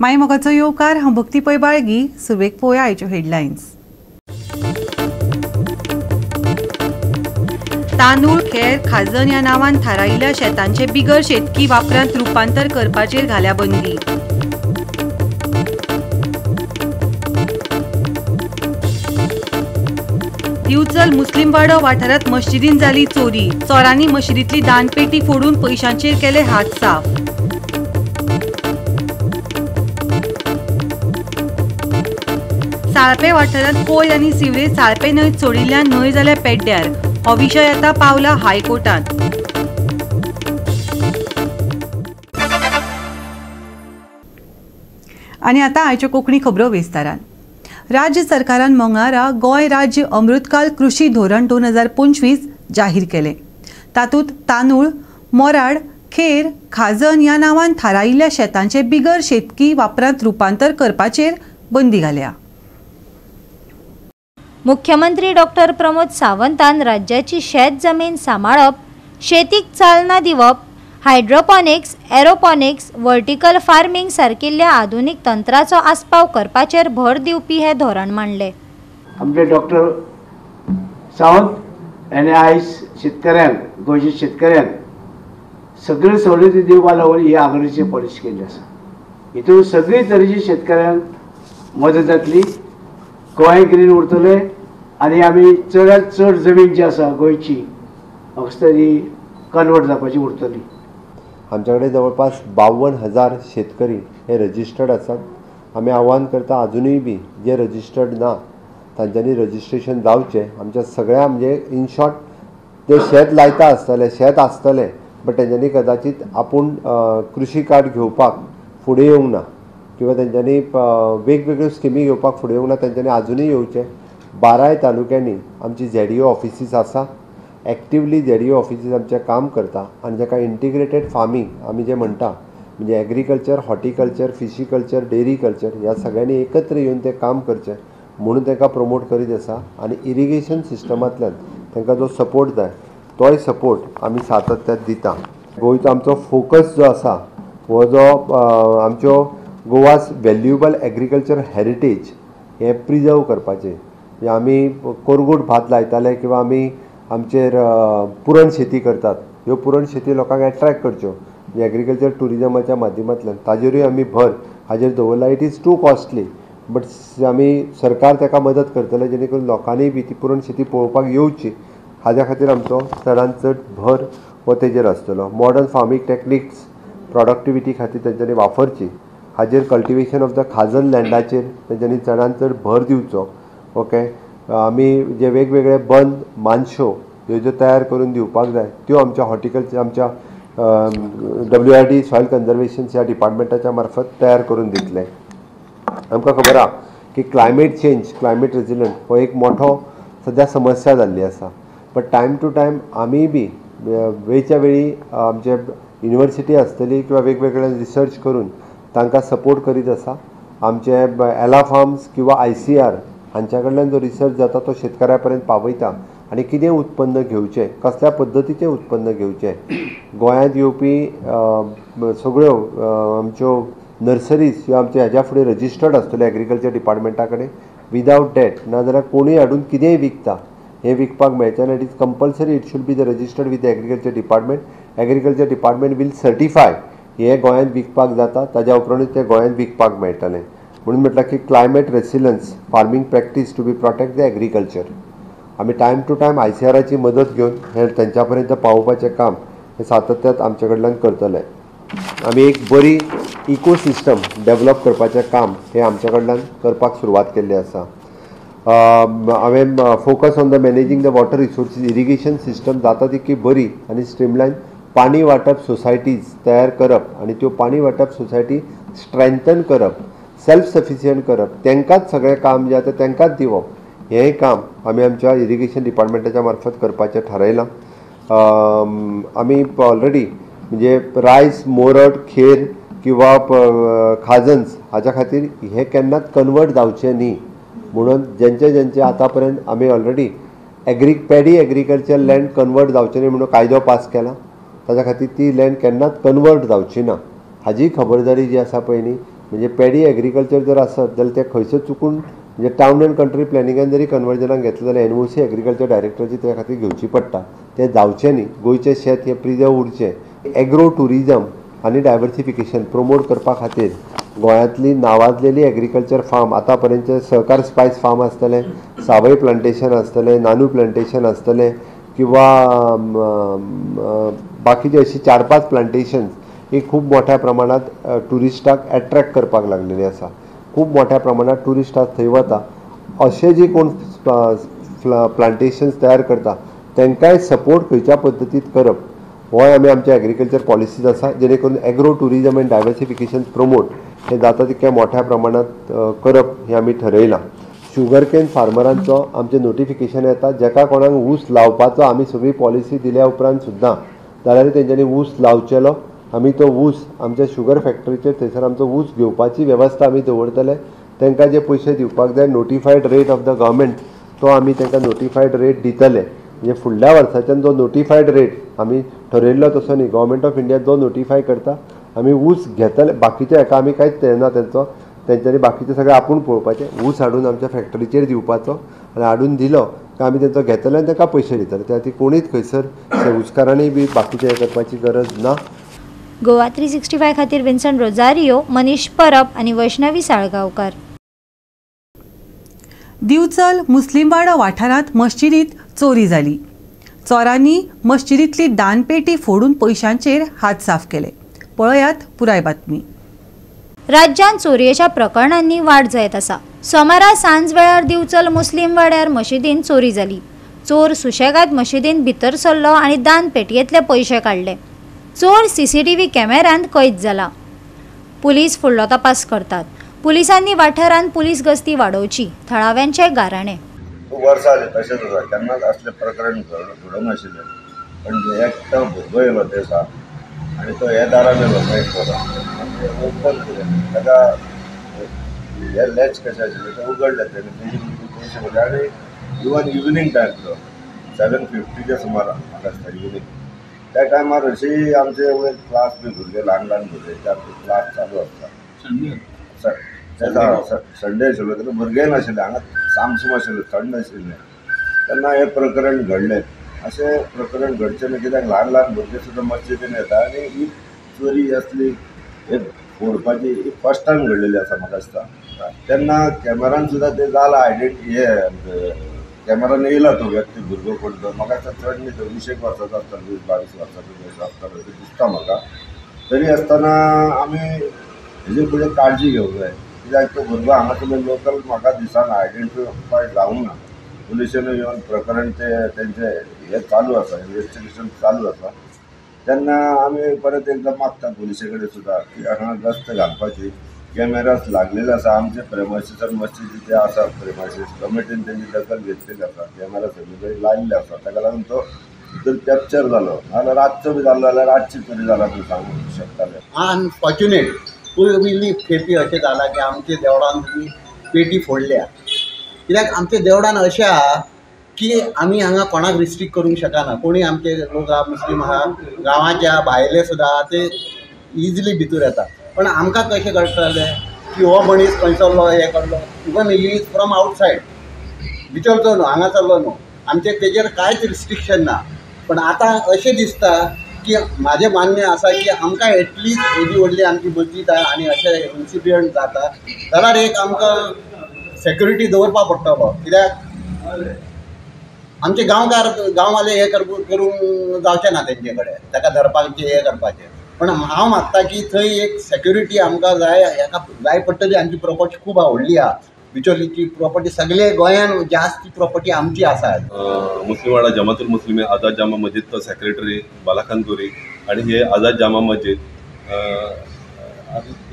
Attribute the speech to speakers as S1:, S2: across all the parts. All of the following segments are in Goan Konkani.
S1: माई मोगाचो येवकार. हांव भक्ती पै बाळगी. सुरवेक पळोवया आयच्यो हेडलायन्स. तांदूळ, खेर, खाजन ह्या नांवान थारायिल्ल्या शेतांचे बिगर शेतकी वापरांत रुपांतर करपाचेर घाल्या बंदी. दिवचल मुस्लिमवाडो वाठारांत मशिदीन जाली चोरी. चोरांनी मशिदींतली दानपेटी फोडून पयशांचेर केले हात साफ. साळपे वाठारांत कोयर आनी सिवरेज साळपे न्हंयत सोडिल्ल्यान न्हंय जाल्या पेड्ड्यार. हो विशय आतां पावला हायकोर्टांत. आनी आतां आयच्यो कोंकणी खबरो विस्तारान. राज्य सरकारान मंगळारा गोंय राज्य अमृतकाल कृषी धोरण 2025 जाहीर केलें. तातूंत तांदूळ, मोराड, खेर, खाजन ह्या नांवान थारायिल्ल्या शेतांचे बिगर शेतकी वापरांत रुपांतर करपाचेर बंदी घाल्या.
S2: मुख्यमंत्री डॉक्टर प्रमोद सावंतान राज्याची शेत जमीन सांबाळप, शेतीक चालना दिवप, हायड्रोपॉनिक्स, एरोपॉनिक्स, वर्टिकल फार्मिंग सारकिल्ल्या आधुनिक तंत्राचो आस्पाव करपाचेर भर दिवपी हे धोरण मांडले.
S3: आमचे डॉक्टर सावंत हाणें आयज शेतकऱ्यांक, गोंयच्या शेतकऱ्यांक सगळे सवलती दिवपा लागून ही आगरीची पॉलिसी केल्ली आसा. हितून सगळी तरेची शेतकऱ्यांक मदत जातली, गोंय ग्रीन उरतलें आनी आमी चडांत चड जमीन जी आसा गोंयची फक्त ती कन्वर्ट जावपाची उरतली.
S4: आमच्या कडेन जवळपास 52,000 शेतकरी हे रजिस्टर्ड आसात. आमी आव्हान करता अजुनूय बी जे रजिस्टर्ड ना तांच्यांनी रजिस्ट्रेशन जावचें. आमच्या सगळ्या म्हणजे इन शॉर्ट ते शेत लायता आसतले, शेत आसतलें, बट तेंच्यांनी कदाचित आपूण कृषी कार्ड घेवपाक फुडें येवंक ना किंवा तेंच्यांनी वेगवेगळ्यो स्किमी घेवपाक फुडें येवंक ना, तेंच्यांनी आजुनूय येवचें. 12 तालुक्यांनी आमची ZDO offices आसा. एक्टिवली ZDO offices आमचें काम करता आनी जाका इंटिग्रेटेड फार्मींग आमी जें म्हणटा, म्हणजे एग्रीकल्चर, हॉर्टिकल्चर, फिशीकल्चर, डेरीकल्चर ह्या सगळ्यांनी एकत्र येवन तें काम करचें म्हणून तांकां प्रमोट करीत आसा. आनी इरिगेशन सिस्टमांतल्यान तांकां जो सपोर्ट जाय तोय सपोर्ट आमी सातत्यात दिता. गोंयचो आमचो फोकस जो आसा हो जो आमच्यो गोवास व्हॅल्युएबल एग्रीकल्चर हेरिटेज हें प्रिजर्व करपाचें. म्हणजे आमी कोरगूट भात लायताले किंवा आमी आमचेर पुरण शेती करतात, ह्यो पुरण शेती लोकांक एट्रॅक्ट करच्यो म्हणजे एग्रीकल्चर ट्युरिजमाच्या माध्यमांतल्यान ताजेरूय आमी भर हाजेर दवरला. It is too costly but आमी सरकार ताका मदत करतले जेणे करून लोकांनी बी ती पुरण शेती पळोवपाक येवची, हाज्या खातीर आमचो चडांत चड भर हो तेजेर आसतलो. मॉडर्न फार्मींग टॅक्निक्स प्रॉडक्टिविटी खातीर तेंच्यांनी वापरची, हाजेर कल्टिवेशन ऑफ the खाजन लँडाचेर तेंच्यांनी चडांत चड भर दिवचो. ओके, आमी जे वेगवेगळे बंद मानश्यो ह्यो ज्यो तयार करून दिवपाक जाय त्यो आमच्या हॉर्टिकल्चर, आमच्या WRD soil conservation ह्या डिपार्टमेंटाच्या मार्फत तयार करून दितले. आमकां खबर आहा की क्लायमेट चेंज, क्लायमेट रेजिलंट हो एक मोठो सद्या समस्या जाल्ली आसा. बट टायम टू टायम आमी बी वेळच्या वेळी आमचे युनिवर्सिटी आसतली किंवा वेगवेगळे रिसर्च करून तांकां सपोर्ट करीत आसा. आमचे एला फार्म्स किंवा ICR हांच्या कडल्यान जो रिसर्च जाता तो शेतकऱ्या पर्यंत पावयता आनी कितें उत्पन्न घेवचें, कसल्या पद्दतीचें उत्पन्न घेवचें. गोंयांत येवपी सगळ्यो आमच्यो नर्सरीज ह्यो आमच्या ह्याच्या फुडें रजिस्टर्ड आसतल्यो एग्रीकल्चर डिपार्टमेंटा कडेन विदावट डेट, नाजाल्यार कोणूय हाडून कितेंय विकता हें विकपाक मेळचें ना. It is compulsory, it should be the registered with agriculture department. Agriculture department will certify हें गोंयांत विकपाक जाता, ताज्या उपरांतूच तें गोंयांत विकपाक मेळटलें. म्हणून म्हटलां की climate resilience farming practice to be protect the agriculture. आमी टायम टू टायम ICRची मदत घेवन हें तेंच्या पर्यंत पावोवपाचें काम हें सातत्यात आमचे कडल्यान करतले. आमी एक बरी इकोसिस्टम डेवलप करपाचें काम हें आमच्या कडल्यान करपाक सुरवात केल्ली आसा. हांवें focus on the managing the water resources, irrigation system जाता तितकी बरी आनी स्ट्रीमलायन पाणी वांटप सोसायटीज तयार करप आनी त्यो पाणी वांटप सोसायटी स्ट्रेंथन करप, सेल्फ सफिशियंट करप, तांकांच सगळें काम जें आसा तांकांच दिवप, हें काम आमी आमच्या इरिगेशन डिपार्टमेंटाच्या मार्फत करपाचें थारायलां. आमी ऑलरेडी म्हणजे रायस, मोरड, खेर किंवा खाजन्स हाच्या खातीर हें केन्नाच कन्वर्ट जावचें न्ही म्हणून जेंचे जेंचे आतां पर्यंत आमी already paddy agriculture land convert जावचें न्ही म्हणून कायदो पास केला, ताच्या खातीर ती लँड केन्नाच कन्वर्ट जावची ना हाजी खबरदारी जी आसा पळय न्ही म्हणजे पेडी एग्रीकल्चर जर आसत जाल्यार ते खंयसर चुकून म्हणजे टावन अँड कंट्री प्लॅनिंगान जरी कन्वर्जनाक घेतलें जाल्यार एनओसी एग्रीकल्चर डायरेक्टराची त्या खातीर घेवची पडटा. तें जावचें न्ही, गोंयचें शेत हें प्रिजर्व उरचें. एग्रो ट्युरिजम आनी डायवर्सिफिकेशन प्रमोट करपा खातीर गोंयांतली नावाजलेली एग्रीकल्चर फार्म आतां पर्यंत सहकार स्पायस फार्म आसतलें, सावय प्लांटेशन आसतलें, नानू प्लांटेशन आसतलें किंवा बाकीचे अशी 4-5 प्लांटेशन्स ही खूब मोठ्या प्रमाणात ट्युरिस्टाक एट्रॅक्ट करपाक लागलेली आसा. खूब मोठ्या प्रमाणात ट्युरिस्ट आज थंय वता. अशे जे कोण प्लांटेशन्स तयार करता तांकांय सपोर्ट खंयच्या पद्दतीत करप होय आमी आमच्या एग्रीकल्चर पॉलिसीज आसा, जेणे करून agro tourism and diversification promote हें जाता तितक्या मोठ्या प्रमाणात करप हें आमी ठरयलां. शुगर can फार्मरांचो आमचें नोटिफिकेशन येता, जेका कोणाक ऊस लावपाचो आमी सगळी पॉलिसी दिल्या उपरांत सुद्दां जाल्यार तेंच्यांनी ऊस लावचेलो. आमी तो ऊस आमच्या शुगर फॅक्टरीचेर थंयसर आमचो ऊस घेवपाची वेवस्था आमी दवरतले. तांकां जे पयशे दिवपाक जाय notified rate of the government तो आमी तांकां नोटिफायड रेट दितले. म्हणजे फुडल्या वर्साच्यान जो नोटिफायड रेट आमी ठरयल्लो तसो न्ही, गव्हर्मेंट ऑफ इंडिया जो नोटिफाय करता आमी ऊस घेतले. बाकीच्या हेका आमी कांयच तेना तेंचो, तेंच्यांनी बाकीचें सगळें आपूण पळोवपाचें. ऊस हाडून आमच्या फॅक्टरीचेर दिवपाचो आनी हाडून दिलो काय आमी तेंचो घेतले आनी तांकां पयशे दितले. त्या खातीर कोणीच खंयसर ऊसकारांनी बी बाकीचें हें करपाची गरज ना.
S2: गोवा 365 खातीर विन्सन रोजारियो, मनीष परब आनी वैष्णवी साळगांवकार.
S1: दिवचल मुस्लिमवाडो वाठारांत मस्जिदीत चोरी जाली. चोरांनी मस्जिदींतली दानपेटी फोडून पयशांचेर हात साफ केले. पळयात पुराय बातमी.
S2: राज्यांत चोरयेच्या प्रकरणांनी वाड जायत आसा. सोमारा सांज वेळार दिवचल मुस्लीम वाड्यार मशिदीन चोरी जाली. चोर सुशेगाद मशिदीन भितर सरलो आनी दानपेटयेंतले पयशे काडले. चोर सीसीटीव्ही कॅमेऱ्यांत कैद जाला. पुलीस फुडलो तपास करतात. पुलिसांनी वाठारांत पुलीस गस्ती वाडोवची, थळाव्यांचे गाराणे.
S5: खूब वर्सां जालीं तशेंच आसा, केन्नाच असलें प्रकरण घडूंक नाशिल्लें. पण एकटो भुरगो येयलो ते दिसा आनी तो हे दारान येयलो एक वरां ओपन केलें, ताका हे लॅच कशें आशिल्लें तें उगडलें तेणें, तेजी पयशे पडले. आनी इवन इवनींग टायम तो 7:50च्या सुमार म्हाका दिसता इवनींग, त्या टायमार अशी आमचे वयर क्लास बी भुरगे ल्हान ल्हान भुरगे ते आमचे क्लास चालू आसता. संडे आशिल्लो तेन्ना भुरगे नाशिल्ले, हांगा सामसूम आशिल्लो, थंड आशिल्लें तेन्ना हें प्रकरण घडलें. अशें प्रकरण घडचें न्हय कित्याक ल्हान ल्हान भुरगे सुद्दां मस्जिदीन येता आनी ही चोरी असली हे फोडपाची ही फर्स्ट टायम घडलेली आसा म्हाका दिसता. तेन्ना कॅमेरान सुद्दां तें जालां आयडेंटी, हे कॅमेरान येयला तो व्यक्ती भुरगो कोण तो, म्हाका दिसता चड न्ही तो 20 वर्साचो आसतलो, 20-22 वर्साचो आसतलो अशें दिसता म्हाका. तरी आसतना आमी हेजे फुडें काळजी घेवंक जाय कित्याक तो भुरगो हांगा लोकल म्हाका दिसना, आयडेंटिफाय जावंक ना. पुलिशेन येवन प्रकरण ते तेंचें हें चालू आसा, इन्वेस्टिगेशन चालू आसा. तेन्ना आमी परत एकदां मागता पुलिसे कडेन सुद्दां की हांगा गस्त घालपाची, कॅमेरास लागलेले आसा आमचे प्रेमासीसान मस्जिदी जे आसा प्रेमासीस कमिटीन तेंची दखल घेतलेली आसा, कॅमेरा सगळे कडेन लायिल्ले आसा. ताका लागून तो भितर कॅप्चर जालो, नाजाल्यार रातचो बी जालो जाल्यार रातची चोरी जाला म्हूण सांगूंक शकताले.
S6: अनफॉर्च्युनेट पयली खेपी अशें जालां की आमच्या देवळान तुमी पेटी फोडल्या. कित्याक आमच्या देवळान अशें आहा की आमी हांगा कोणाक रिस्ट्रिक्ट करूंक शकना. कोणी आमचे लोक आहा, मुस्लीम आहा, गांवाच्या भायले सुद्दां आहा, ते इजिली भितर येता. पण आमकां कशें कळटलें की हो मनीस खंयसरलो, हें करलो, even he is from outside, भितरचो न्हू, हांगासरलो न्हू, आमचें तेजेर कांयच रिस्ट्रिक्शन ना. पण आतां अशें दिसता की म्हाजें मान्य आसा की आमकां एटलिस्ट एदी व्हडली आमची मस्जीद आहा आनी अशें इन्सिडंट जाता जाल्यार एक आमकां सेक्युरिटी दवरपा पडटलो. कित्याक आमचे गांवकार गांववाले हे करूंक जावचें ना तेंचे कडेन, ताका धरपाचें हें करपाचें. पण हांव मागता की थंय एक सेक्युरिटी आमकां जाय, हेका जाय पडटली. आमची प्रॉपर्टी खूब व्हडली आहा, बिचोलीची प्रॉपर्टी सगळे गोंयान जास्त प्रॉपर्टी आमची आसा.
S7: मुस्लिमवाडा जमातुल मुस्लिम आझाद जामा मस्जिदचो सेक्रेटरी बालाखान गोरी आनी हे आझाद जामा मस्जिद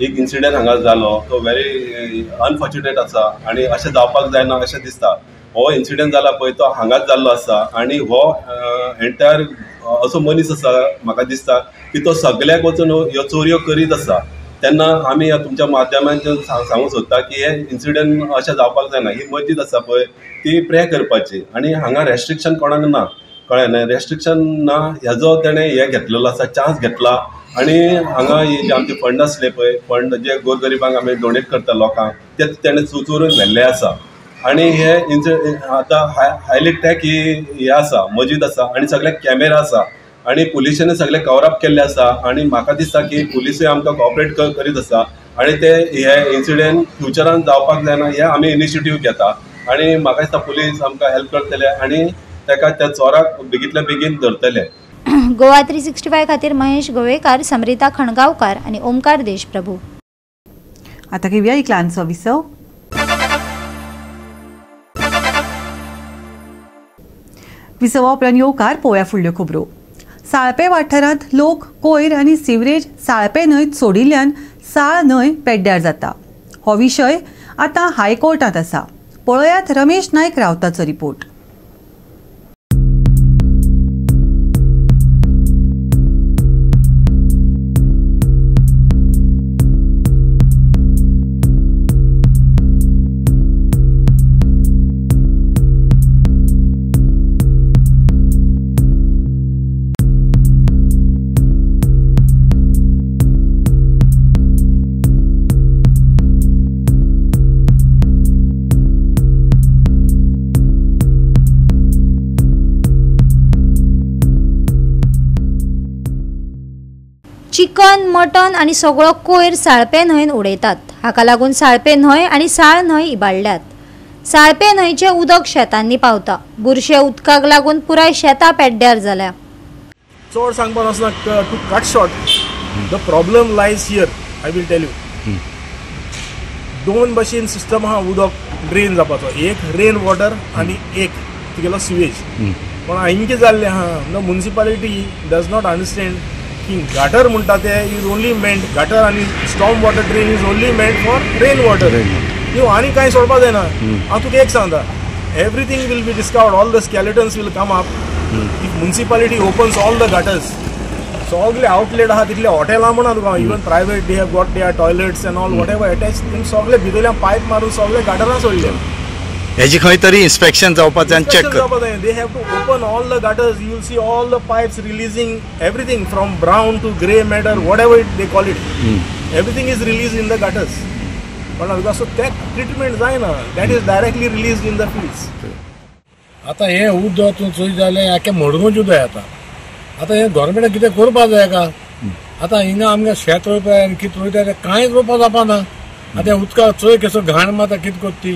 S7: एक इन्सिडंट हांगा जालो तो व्हेरी अनफॉर्च्युनेट आसा आनी अशें जावपाक जायना अशें दिसता. हो इन्सिडंट जाला पळय तो हांगाच जाल्लो आसा आनी हो एंटायर असो मनीस आसा म्हाका दिसता की तो सगळ्याक वचून ह्यो चोरयो करीत आसा. तेन्ना आमी तुमच्या माध्यमांतल्यान सांगूंक सोदता की हे इन्सिडंट अशें जावपाक जायना. ही मस्जीद आसा पळय ती प्रे करपाची आनी हांगा रेस्ट्रिक्शन कोणाक ना, कळ्ळें न्हय, रेस्ट्रिक्शन ना हेजो तेणें हें घेतलेलो आसा, चान्स घेतला आनी हांगा हे जे आमचे फंड आसले पळय, फंड जे गोरगरिबांक आमी डोनेट करता लोकांक, ते तेणें चोरून व्हेल्ले आसा. आनी हे आतां हायली टॅक ही हे आसा, मजीद आसा आनी सगळे कॅमेरा आसा आनी पुलिशेन सगळे कवर अप केल्ले आसा. आनी म्हाका दिसता की पुलिसूय आमकां कॉपरेट करीत आसा आनी ते हे इन्सिडंट फ्युचरान जावपाक जायना हे आमी इनिशिएटीव घेता. आनी म्हाका दिसता पुलीस आमकां हेल्प करतले आनी ताका त्या चोराक बेगींतल्या बेगीन धरतले.
S2: गोवा 365 खातीर महेश गोवेकार, समरिता खणगांवकार आनी ओमकार देशप्रभू.
S1: आतां घेवया एक ल्हानसो विसव. विसवा उपरांत येवकार पळोवया फुडल्यो खबरो. साळपे वाठारांत लोक कोयर आनी सिवरेज साळपे न्हंयत सोडिल्ल्यान साळ न्हंय पेड्ड्यार जाता. हो विशय आतां हायकोर्टांत आसा. पळयात रमेश नायक रावताचो रिपोर्ट.
S2: चिकन, मटन आनी सगळो कोयर साळपे न्हंयन उडयतात. हाका लागून साळपे न्हंय आनी साळ न्हंय इबाडल्यात. साळपे न्हंयचें उदक शेतांनी पावता. बुरशे उदकाक लागून पुराय शेतां पेड्ड्यार जाल्या.
S8: चड सांगपाक वचना, to cut short the problem lies here. I will tell you, दोन भशेन सिस्टम आहा उदक ड्रेन जावपाचो, एक रेन वॉटर आनी एक तुगेलो सिवेज. पूण हांगा कितें जाल्लें आहा, the municipality does not understand की गाटर म्हणटा ते is only मेंट, गाटर आनी storm water drain is only meant for rain water. न्हू आनी कांय सोडपा जायना. हांव तुका एक सांगता, everything will be discovered, all the skeletons will come up if municipality opens all the gutters. सगळे आउटलेट आहा तितले हॉटेलां म्हणा तुका, even private they have got their toilets and all whatever attach, तेमी सगळे भितरल्यान पायप मारून सगळे गाटरां सोडले.
S9: हेजी खंय तरी इन्स्पेक्शन जावपाक जाय, चेक
S8: जावपाक जाय. They have to open all the gutters, you will see all the pipes releasing everything from brown to grey matter, whatever it they call it, everything is release in the gutters. पण तुका सो ते ट्रिटमेंट जायना, that is directly release in the fields.
S10: आतां हें उदक तूं चोयत जाल्यार आख्खें मडगांवचें उदक येता. आतां हें गोवोरमेंटाक कितें करपाक जाय का? आतां हिंगा आमकां शेत रोयपा आनी कितें रोयता तें कांयच रोवपा जावपा ना. आतां उदकाक चोय कसो घाण मारता, कितें करता ती.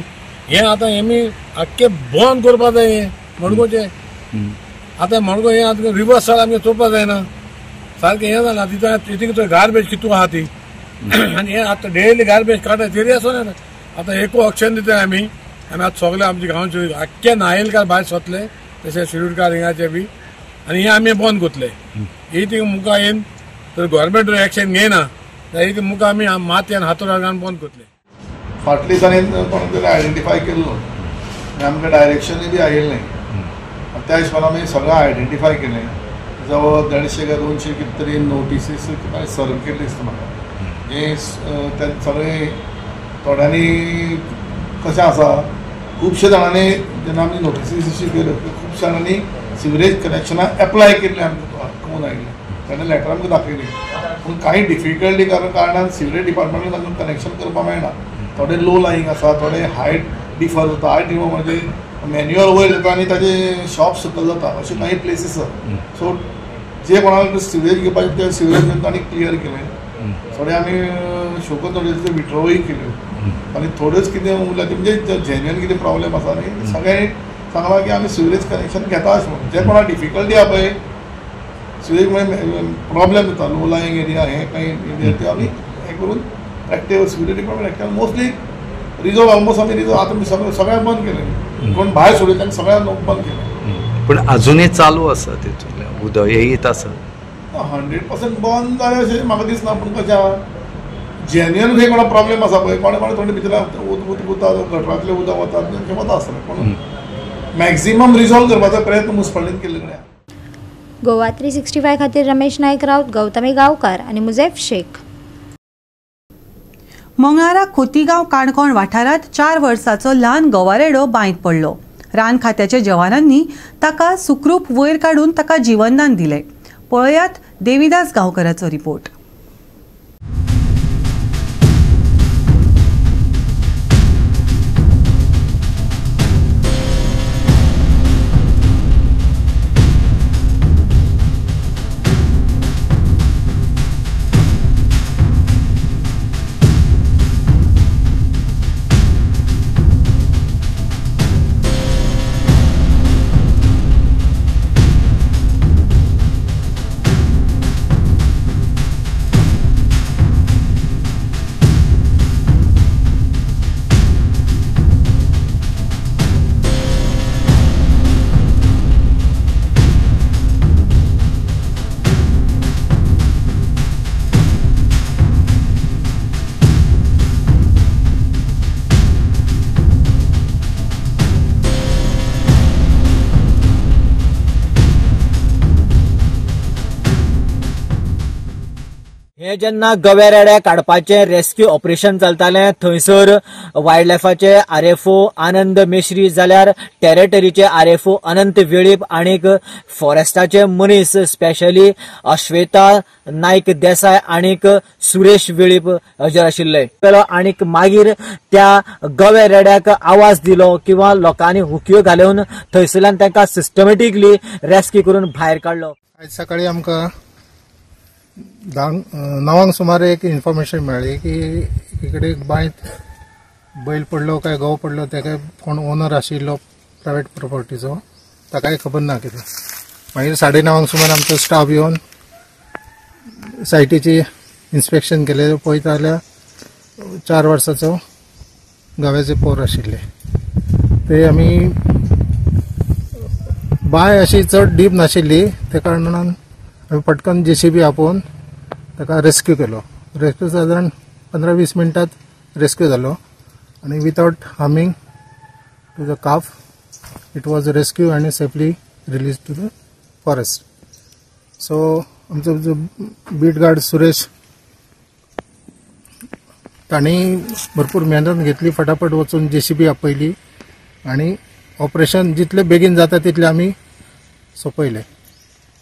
S10: हें आतां हेमी आख्खें बंद करपा जाय हें मडगांवचें. आतां मडगांव हें आतां रिवर्स सायड आमचें चोवपा जायना सारकें. हें जालां तितून थंय गार्बेज कितू आहा ती, आनी हें आतां डेली गार्बेज काडटा तरी आसो ना. आतां एकू ऑप्शन दिता आमी, आमी आतां सगळे आमचे गांवचे आख्खे नायलकार भायर सोतले, तशें शिरूडकार हिंगाचे बी, आनी हें आमी बंद करतले. ही ती मुखार येवन तर गोवोरमेंट एक्शन घेयना जाल्यार ही मुखार आमी मातयेन हातूर घालून बंद करतले.
S11: फाटले दिसांनी कोण तरी आयडेंटिफाय केल्लो आनी आमकां डायरेक्शनूय बी आयिल्लें, त्या हिशोबान आमी सगळें आयडेंटिफाय केलें. जवळ 150 काय 200 कितें तरी नोटिसीस सर्व केल्ले दिसता म्हाका. हें ते सगळें थोड्यांनी कशें आसा, खुबशे जाणांनी जेन्ना आमी नोटिसीस इश्यू केल्यो खुबशे जाणांनी सिवरेज कनेक्शनां एप्लाय केल्लें आमकां कळून आयलें, ताणें लेटर आमकां दाखयली. पूण कांय डिफिकल्टी कारणान सिवरेज डिपार्टमेंटान तांकां कनेक्शन करपाक मेळना. थोडे लो लायींग आसा, थोडे हायट डिफर जाता. हायट डिफर म्हणजे मॅन्युअल वयर जाता आनी ताजे शॉप सकयल जाता, अशे कांय प्लेसीस आसा. सो जे कोणाक सिवरेज घेवपाचें ते सिवरेज घेवन तांणी क्लियर केलें. थोडे आमी शोको थोडे विड्रॉय केल्यो आनी थोड्योच कितें उरल्या ते म्हणजे जेन्युअन कितें प्रॉब्लेम आसा न्ही, सगळ्यांनी सांगलां की आमी सिवरेज कनेक्शन घेता अशें म्हणून. जे कोणाक डिफिकल्टी आहा पळय सिवरेज म्हणजे प्रॉब्लेम जाता लो लायींग एरिया हें कांय एरिया ते आमी हें करून active sewerage department active mostly resolve almost आमी रिजॉल्व आतां सगळें सगळ्यांक बंद केलें, कोण भायर सोडले तांकां सगळ्यांक बंद केलें.
S9: पूण अजुनूय चालू आसा तितूंतल्यान उदक येयत आसा.
S11: 100% बंद जालें अशें म्हाका दिसना, पूण कशें आहा जेन्युअन खंय कोणा प्रॉब्लेम आसा पळय, कोणें कोणें थोडे भितर उदक वता, गटरांतलें उदक वता, तें वता आसतलें, पूण मॅक्झिमम रिजॉल्व करपाचो प्रयत्न मुन्सिपालिटीन केल्ले कडेन.
S2: गोवा 365 खातीर रमेश नायक राऊत, गौतमी गांवकार आनी मुझेफ शेख.
S1: मंगळारा खोतीगांव काणकोण वाठारांत 4 वर्सांचो ल्हान गवारेडो बांयत पडलो. रान खात्याच्या जवानांनी ताका सुखरूप वयर काडून ताका जीवनदान दिलें. पळयात देवीदास गांवकराचो रिपोर्ट.
S12: हे जेन्ना गवे रेडे काडपाचें रेस्क्यू ऑपरेशन चलतालें थंयसर वायल्ड लायफाचे आरएफओ आनंद मेश्री जाल्यार टेरिटरीचे आरएफओ अनंत वेळीप आनीक फॉरेस्टाचे मनीस स्पेशली अश्वेता नायक देसाय आनीक सुरेश वेळीप हजर आशिल्ले. आनीक मागीर त्या गवे रेड्याक आवाज दिलो किंवा लोकांनी हुकयो घालून थंयसरल्यान तांकां सिस्टमॅटिकली रेस्क्यू करून भायर काडलो.
S11: आयज सकाळी आमकां 9 सुमार एक इन्फॉर्मेशन मेळ्ळी की इकडे एक बांयत बैल पडलो काय गव पडलो, तेका कोण ओनर आशिल्लो प्रायवेट प्रॉपर्टीचो ताकाय खबर ना कितें. मागीर 9:30 सुमार आमचो स्टाफ येवन सायटीची इन्स्पेक्शन केलें. पळयता जाल्यार 4 वर्साचो गव्याचे पोर आशिल्ले. ते आमी बांय अशी चड डीप नाशिल्ली त्या कारणान आमी पटकन जेसीबी आपोवन ताका रेस्क्यू केलो. रेस्क्यू सादारण 15-20 मिनटात रेस्क्यू जालो आनी without harming to the calf it was rescue आनी safely release to the forest. So आमचो जो बीट गार्ड सुरेश तांणी भरपूर मेहनत घेतली, फटाफट वचून जेसीबी आपयली आनी ऑपरेशन जितले बेगीन जाता तितलें आमी सोंपयलें.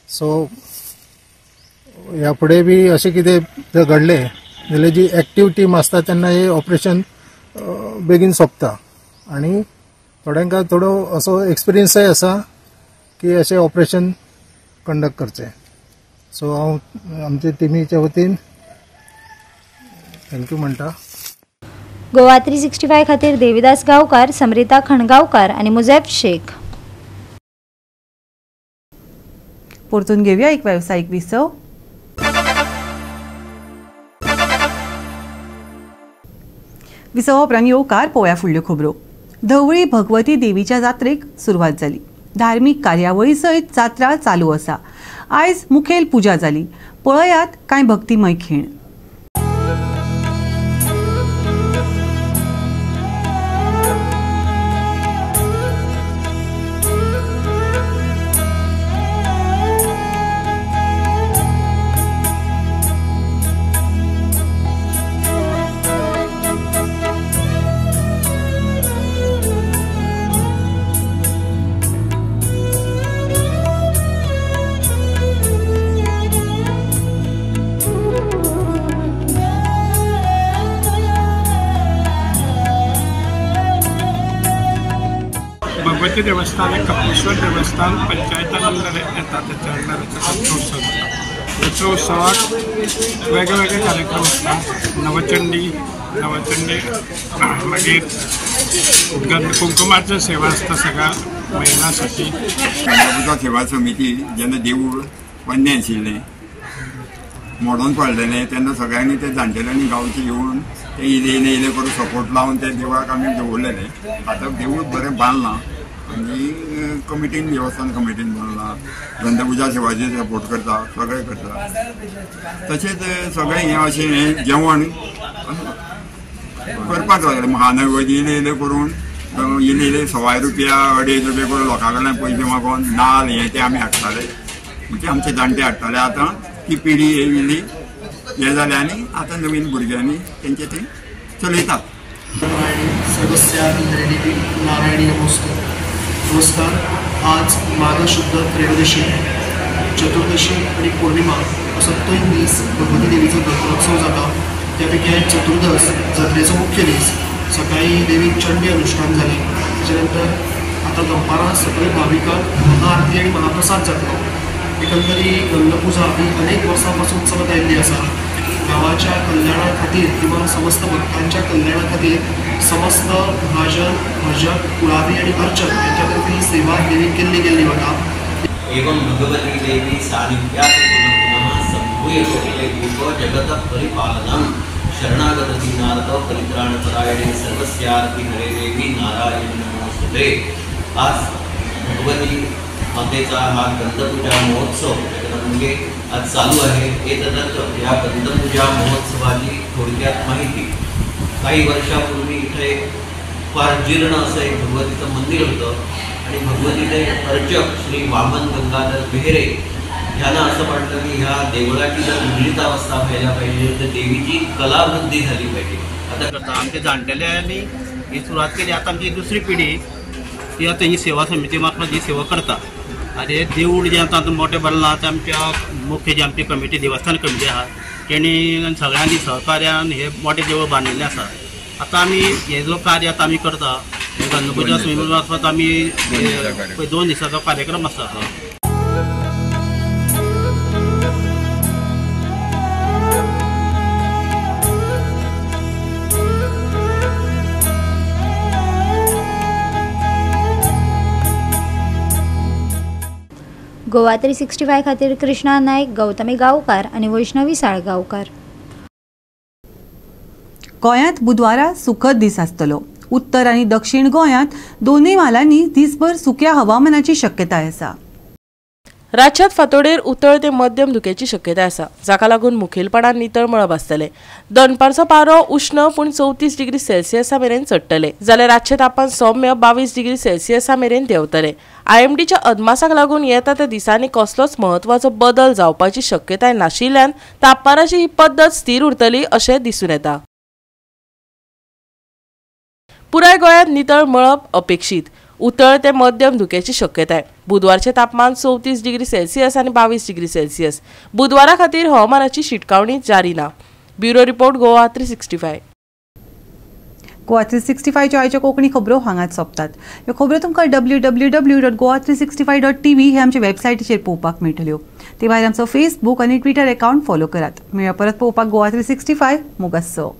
S11: सो ह्या फुडें बी अशें कितें जर घडलें जाल्यार जी एक्टीव टीम आसता तेन्ना हे ऑपरेशन बेगीन सोंपता आनी थोड्यांक थोडो असो एक्सपिरियन्सय आसा की अशें ऑपरेशन कंडक्ट करचें. सो हांव आमचे टिमीच्या वतीन thank you म्हणटा.
S2: गोवा 365 खातीर देवीदास गांवकार, समरिता खणगांवकार आनी मुजेफ शेख.
S1: परतून घेऊया एक व्यावसायिक विसव. विसवा उपरांत येवकार पळोवया फुडल्यो खबरो. धवळी भगवती देवीच्या जात्रेक सुरवात जाली. धार्मीक कार्यावळी सयत जात्रा चालू आसा. आयज मुखेल पुजा जाली. पळयात कांय भक्तिमय खीण.
S13: भगवती देवस्थान हे कपिलेश्वर देवस्थान पंचायतान अंडर येता, त्याच्या अंडर जत्रोत्सव जाता. जत्रोत्सवाक वेगळे वेगळे कार्यक्रम आसता. नवचंडी मागीर कुंकुमार्चन सेवा आसता सगळ्या महिलांसाठी.
S14: गंगापुजा सेवा समिती जेन्ना देवूळ पोन्नें आशिल्लें मोडून पडलेलें तेन्ना सगळ्यांनी ते जाणटेल्यांनी गांवचे येवन ते इल्ले इल्ले इल्ले करून सपोर्ट लावन त्या देवळाक आमी दवरलेलें. आतां देवूळ बरें बांदलां आनी कमिटीन देवस्थान कमिटीन बांदलां, गंधपुजा सेवाचेर सपोर्ट करता, सगळें करता. तशेंच सगळें हें अशें हें जेवण करपाक लागलें. महानैवेद्य इल्लें इल्लें करून इल्ले इल्ले 125 रुपया 2.5 रुपया करून लोकां कडल्यान पयशे मागोवन नाल हें तें आमी हाडटाले, म्हणजे आमचे जाणटे हाडटाले. आतां ती पिढी येयली हें जालें आनी आतां नवीन भुरग्यांनी तेंचें तें चलयतात.
S15: नारायणी नमस्कार. नमस्कार. आज माघ शुद्ध त्रयोदशी चतुर्दशी आणि पौर्णिमा असो 3 दीस भगवती देवीचो जत्रोत्सव जाता. त्यापैकी आयज चतुर्दश जत्रेचो मुख्य दीस. सकाळी देवीक चंडी अनुष्ठान जालें. तेच्या नंतर आतां दनपारां सगळे भाविकांक महाआरती आनी महाप्रसाद जातलो. एकंदरी गंधपुजा ही अनेक वर्सां पासून चलत आयिल्ली आसा. गांवाच्या कल्याणा खातीर किंवा समस्त भक्तांच्या कल्याणा खातीर समस्त महाजन, भजक, कुळावी आनी अर्चक यांच्या तर्फे ही सेवा देवीक केल्ली गेल्ली वता.
S16: एवं भगवती देवी सानिध्यात् पुनः संभूय कोकिले भूप जगत परिपालनम शरणागत दीनार्थ परित्राणपरायणे सर्वस्यार्थी हरे देवी नारायण नमोस्तुते. आज भगवती मातेचा हा गंधपूजा महोत्सव म्हणजे आज चालू आहे. एतदर्थ या गंधपूजा महोत्सवाची थोडक्यात माहिती. काही वर्षापूर्वी इथे फार जीर्ण असं एक भगवतीचं मंदिर होतं आणि भगवतीचे अर्चक श्री वामन गंगाधर बेहरे ह्यांना असं वाटलं की ह्या देवळाची जर मुद्रितावस्था व्हायला पाहिजे तर देवीची कलावृद्धी झाली पाहिजे. आता
S17: करता आमच्या जाणटेल्यांनी ही सुरवात केली. आता आमची दुसरी पिढी ती आता ही सेवा समिती मार्फत ही सेवा करता. आनी हे देवूळ जें आतां मोठें बांदलां तें आमच्या मुख्य जी आमची कमिटी देवस्थान कमिटी आहा तेणी सगळ्यांनी सहकार्यान हे मोठें देवूळ बांदिल्लें आसा. आतां आमी हे जो कार्य आतां आमी करता हे गंधपूजा समिती मार्फत आमी 2 दिसाचो कार्यक्रम आसता.
S2: गोवा 365 खातीर कृष्णा नायक, गौतमी गांवकार आनी वैष्णवी साळगांवकार.
S1: गोंयांत बुधवारा सुखद दीस आसतलो. उत्तर आनी दक्षिण गोंयांत दोनूय म्हालांनी दिसभर सुक्या हवामानाची शक्यताय आसा.
S18: राज्यात फांतोडेर उतळ ते मध्यम धुक्याची शक्यताय आसा, जाका लागून मुखेलपणान नितळ मळब आसतलें. दनपारचो पारो उश्ण पूण 34 डिग्री सेल्सियसा मेरेन चडटले, जाल्यार रातचें तापमान सौम्य 22 डिग्री सेल्सियसा मेरेन देंवतले. आयएमडीच्या अदमासाक लागून येता त्या दिसांनी कसलोच म्हत्वाचो बदल जावपाची शक्यताय नाशिल्ल्यान तापमानाची ही पद्दत स्थिर उरतली अशें दिसून येता. पुराय गोंयांत नितळ मळब अपेक्षीत. उतळ ते मध्यम धुक्याची शक्यताय. बुधवारचें तापमान 34 डिग्री सेल्सियस आनी 22 डिग्री सेल्सियस. बुधवारा खातीर हवामानाची शिटकावणी जारी ना. Bureau report, Goa 365.
S1: Goa 365च्यो आयच्यो कोंकणी खबरो हांगाच सोंपतात. ह्यो खबरो तुमकां www.goa365.tv हे आमचे वेबसायटीचेर पळोवपाक मेळटल्यो. ते भायर आमचो फेसबूक आनी ट्विटर एकावंट फॉलो करात. मेळया परत पळोवपाक गोवा 365. मोगासो.